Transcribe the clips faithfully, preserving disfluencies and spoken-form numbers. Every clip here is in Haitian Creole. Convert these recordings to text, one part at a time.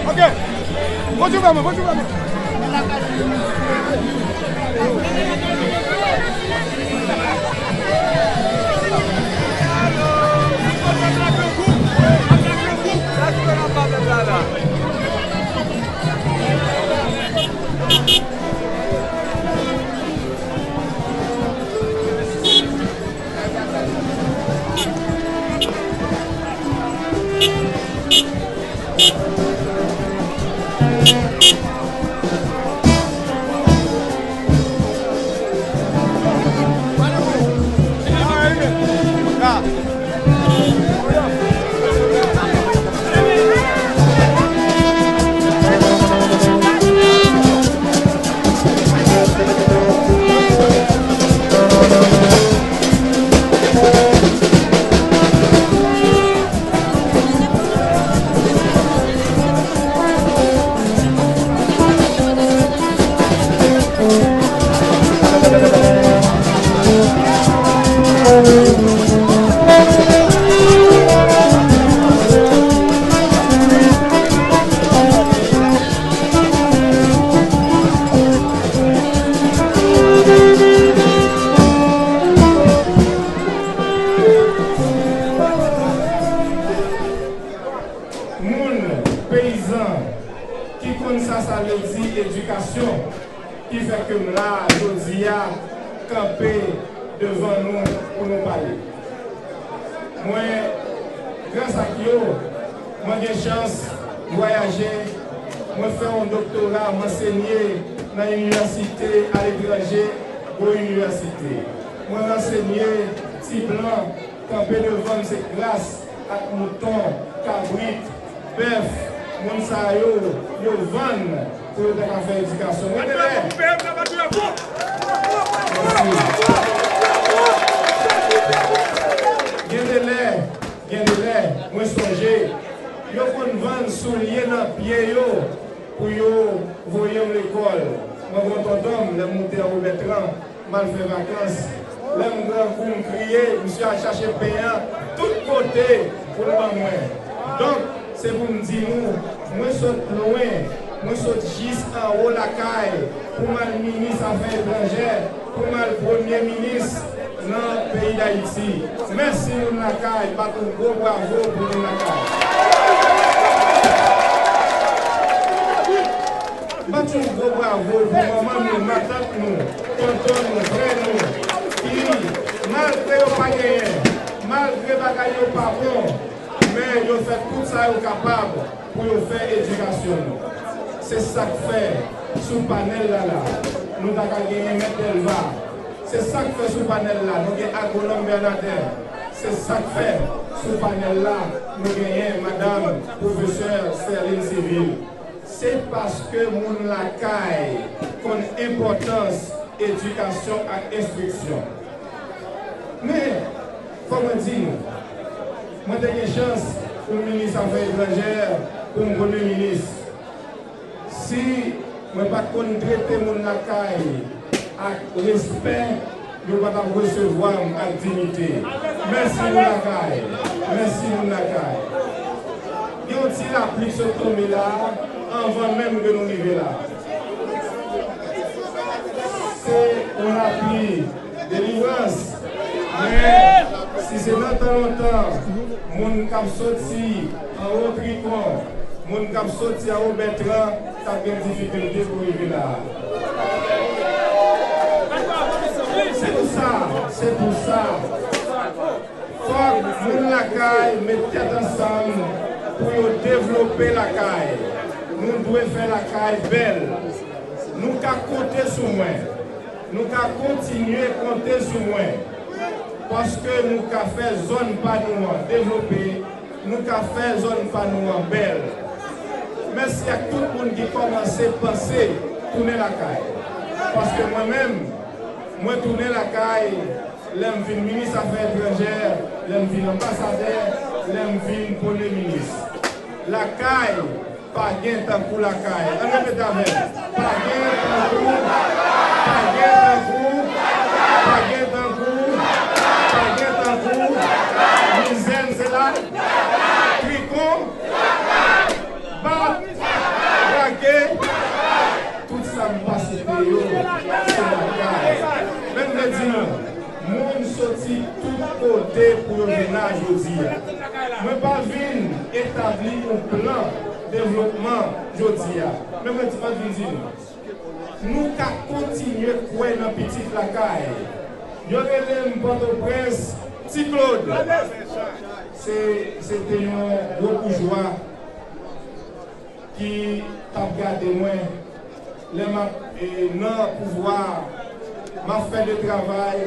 Ok. Bon travay, bon travay. Moun, peyizan, ki konn sa sa vle di edikasyon, ki fè ke m la, jodi a, kanpe devan nou pou nou pale. Mwen, gras ak yo, mwen gen chans vwayaje, mwen fè yon doktora, m ansenye nan inivèsite aletranje, gwo inivèsite. Mwen ansenye ti blan, kanpe devan m se gras ak mouton, kabrit, bèf, moun sa yo, yo vann pou yo ta ka fè edikasyon. Mwen te lè. Mèsi. Gen de lè, gen de lè, mwen sonje, yo konn vann soulye nan pye yo pou yo voye m lekòl. Mwen gen yon tonton m, lè m moute anwo Bètran, m al fè vakans. Lè m grangou, m kriye, misye al chache pen an tout kote pou l ban mwen. Donk, Se pou m di nou, mwen sot lwen, mwen sot jis anwo lakay pou m al minis afè etranjè, pou m al premye minis nan peyi Dayiti. Mèsi moun lakay, bat yon gwo bravo pou moun lakay. Bat yon gwo bravo pou manman nou, matant nou, tonton nou, frè nou, ki, malgre yo pa genyen, malgre bagay yo pa bon, men yo fè tout sa yo kapab pou yo fè edikasyon nou. Se sa k fè sou panèl la la, nou ta ka genyen mèt Delva. Se sa k fè sou panèl la, nou gen agwonòm Bènadè. Se sa k fè sou panèl la, nou genyen madanm pwofesè Sèlin Sivil. Se paske moun lakay konn enpòtans edikasyon ak enstriksyon. Men, fò mwen di nou, mwen te gen chans pou m minis afè etranjè, pou m premye minis. Si mwen pa t konn trete moun lakay ak respè, yo pa t ap resevwa m ak diyite. Mèsi moun lakay. Mèsi moun lakay. Gen yon ti lapli k sot tonbe la, anvan menm ke nou rive la. Se yon lapli delivrans. Men, si se nan tan lontan, moun k ap soti anwo Trikon, moun k ap soti anwo Bètran, t ap gen difikilte pou rive la a. Se pou sa, se pou sa, fòk moun lakay met tèt ansanm pou yo devlope lakay. Nou dwe fè lakay bèl. Nou ka konte sou mwen. Nou ka kontinye konte sou mwen, paske nou ka fè zòn pa nou an devlope, nou ka fè zòn pa nou an bèl. Mèsi ak tout moun ki kòmanse panse tounen lakay, paske mwen menm, mwen tounen lakay lè m vin minis afè etranjè, lè m vin anbasadè, lè m vin premye minis. Lakay, pa gen tankou lakay. Ann repete avè m. Pa gen tankou, pa gen tankou, pa gen tankou, pa gen tankou. Mizèn se la. Trikon. Bat. Brake. Tout sa m pa site yo, se lakay. Men m vle di nou, moun soti tout kote pou yo vin la jodi a. Mwen pa vin etabli yon plan devlopman jodi a. Men mwen di, mwen vin di nou, nou ka kontinye kwè nan pitit lakay. Yo rele m Pòtoprens Ti Claude. Se, se te yon gwo boujwa ki t ap gade mwen lè m ap, e, nan pouvwa, m ap fè de travay,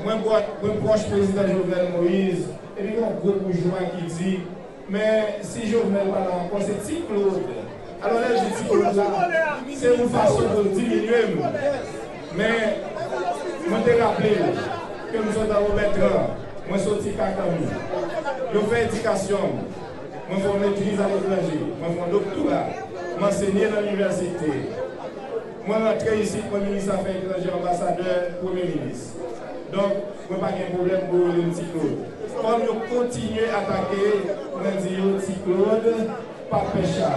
mwen bò-, mwen pwòch prezidan Jovenel Moïse, epi gen yon gwo boujwa ki di, men si Jovenel pa la ankò, se Ti Claude. Alò, lè l di Ti Claude la, se yon fason pou l diminye m. Men, mwen te raple l ke m sot anwo Bètran, mwen soti Kakanmi. Yo fè edikasyon m. Mwen fè yon metriz aletranje, mwen fè yon doktora, m ansenye nan inivèsite. Mwen rantre isit, mwen minis afè etranjè, anbasadè, premye minis. Donk, mwen pa gen pwoblèm pou yo rele m Ti Claude. Kòm yo kontinye atake, mwen di yo Ti Claude pa pè cha.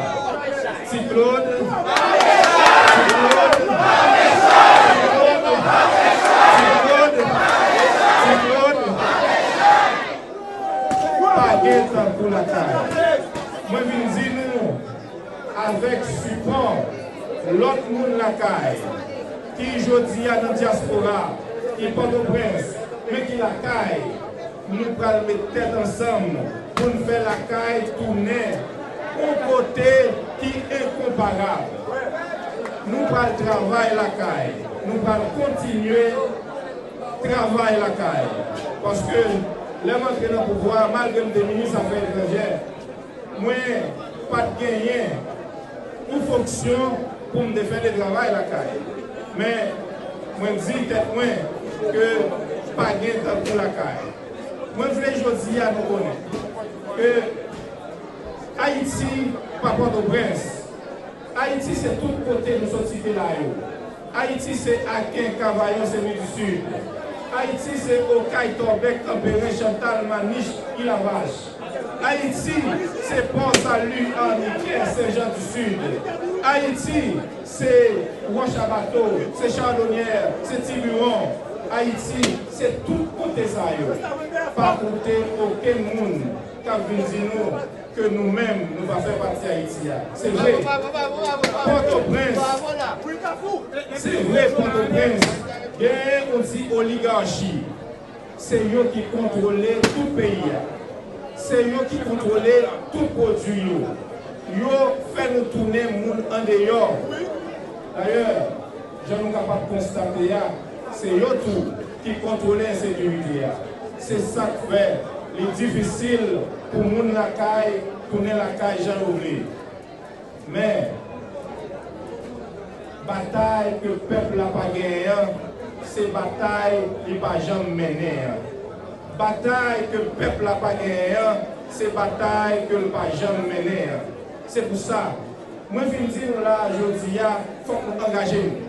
Ti Claude, Ti Claude, Ti Claude, Ti Claude, Ti Claude. Pa gen tankou lakay. Mwen vin di nou, avèk sipò lòt moun lakay, ki jodi a nan dyaspora, ki Pòtoprens, men ki lakay, nou pral met tèt ansanm pou n fè lakay tounen yon kote ki enkonparab. Nou pral travay lakay, nou pral kontinye travay lakay. Paske lè m antre nan pouvwa a, malgre m te minis afè etranjè, mwen pa t genyen yon fonksyon pou m te fè de travay lakay. Men, mwen di tèt mwen ke pa gen tankou lakay. Mwen vle jodi a nou konnen ke Ayiti pa Pòtoprens. Ayiti se tout kote nou sot site la yo. Ayiti se Aken, Kavayon, Sen Louis du Sud. Ayiti se Okay Tòbèk Kanperen Chantal Manich Ilavach. Ayiti se Port Salut Arniquet Saint Jean du Sud. Ayiti se Wòch a Bato, se Chardonnière, se Tiburon. Ayiti se tout kote sa yo. Pa koute okenn moun k ap vin di nou ke nou menm, nou pa fè pati Ayiti a. Se vre, Pòtoprens, se vre, Pòtoprens genyen yon ti oligachi. Se yo ki kontwole tout peyi a. Se yo ki kontwole tout pwodui yo. Yo fè nou tounen moun andeyò. Dayè, jan nou kapab konstate a, se yo tou ki kontwole ensekirite a. Se sa k fè li difisil pou moun lakay tounen lakay jan yo vle. Men, batay ke pèp la pa genyen an, se batay li pa janm mennen an. Batay ke pèp la pa genyen an, se batay ke l pa janm mennen an. Se pou sa, mwen vin di nou la jodi a, fòk nou angaje nou.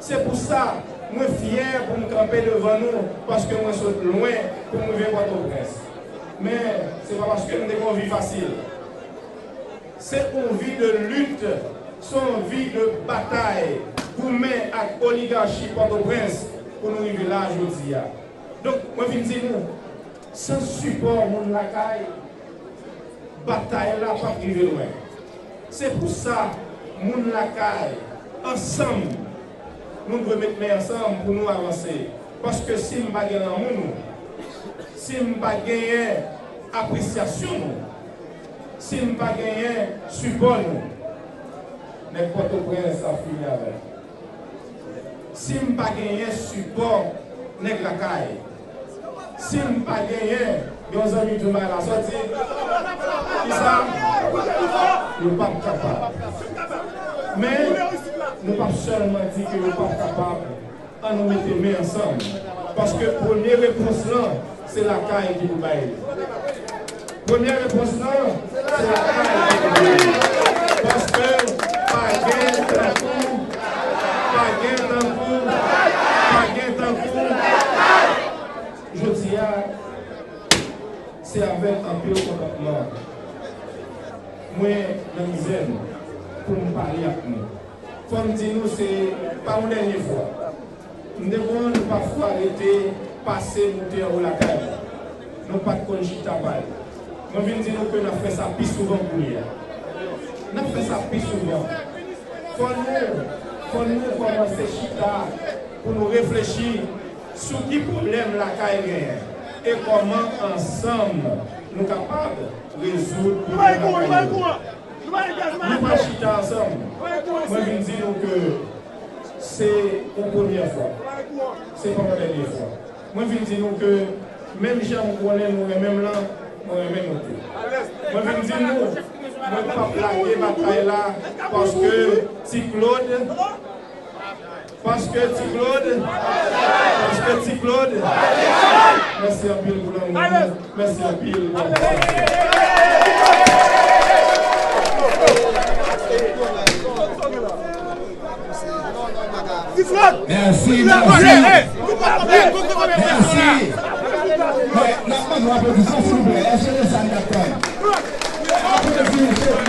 Se pou sa, mwen fyè pou m kanpe devan nou, paske mwen sot lwen pou m rive Pòtoprens. Men, se pa paske m te gen yon vi fasil. Se yon vi de lit, se yon vi de batay, goumen ak oligachi Pòtoprens pou nou rive la jodi a. Donk, mwen vin di nou, san sipò moun lakay, batay la p ap rive lwen. Se pou sa, moun lakay, ansanm, nou dwe met men ansanm pou nou avanse. Paske si m pa gen lanmou nou, si m pa genyen apresyasyon nou, si m pa genyen sipò nou, nèg Pòtoprens ap fini avè m. Si m pa genyen sipò nèg lakay, si m pa genyen yon zanmi tou bay la sòti, kisa? Yo p ap kapab. Men, nou p ap sèlman di ke yo p ap kapab, ann nou mete men ansanm. Paske premye repons lan, se lakay ki pou bay li. Premye repons lan, se lakay ki pou bay li. Paske pa gen tankou, pa gen tankou, pa gen tankou. Jodi a, se avèk anpil kontantman mwen nan mizè m pou m pale ak nou. Fò m di nou, se pa yon dènye fwa. M te konn pafwa rete pase moute anwo lakay mwen. Nou pa t konn chita pale. Mwen vin di nou ke n ap fè sa pi souvan kounye a. N ap fè sa pi souvan. Fò nou, fò nou kòmanse chita pou nou reflechi sou ki pwoblèm lakay genyen e kòman ansanm nou kapab rezoud pwoblèm lakay yo. Nou pa chita ansanm. Mwen vin di nou ke se yon premyè fwa. Se pa yon dènye fwa. Mwen vin di nou ke menm jan m konnen nou renmen m lan, mwen renmen nou tou. Mwen vin di nou, mwen p ap lage batay la paske Ti Claude Paske Ti Claude, paske Ti Claude, mèsi anpil pou lanmou nou. Mèsi anpil pou apresiyasyon. Mèsi, mèsi. Mèsi. Mwen, n ap mande w aplodisman, silvouplè. Èske se sa n t ap tann? Aplodi, mesye.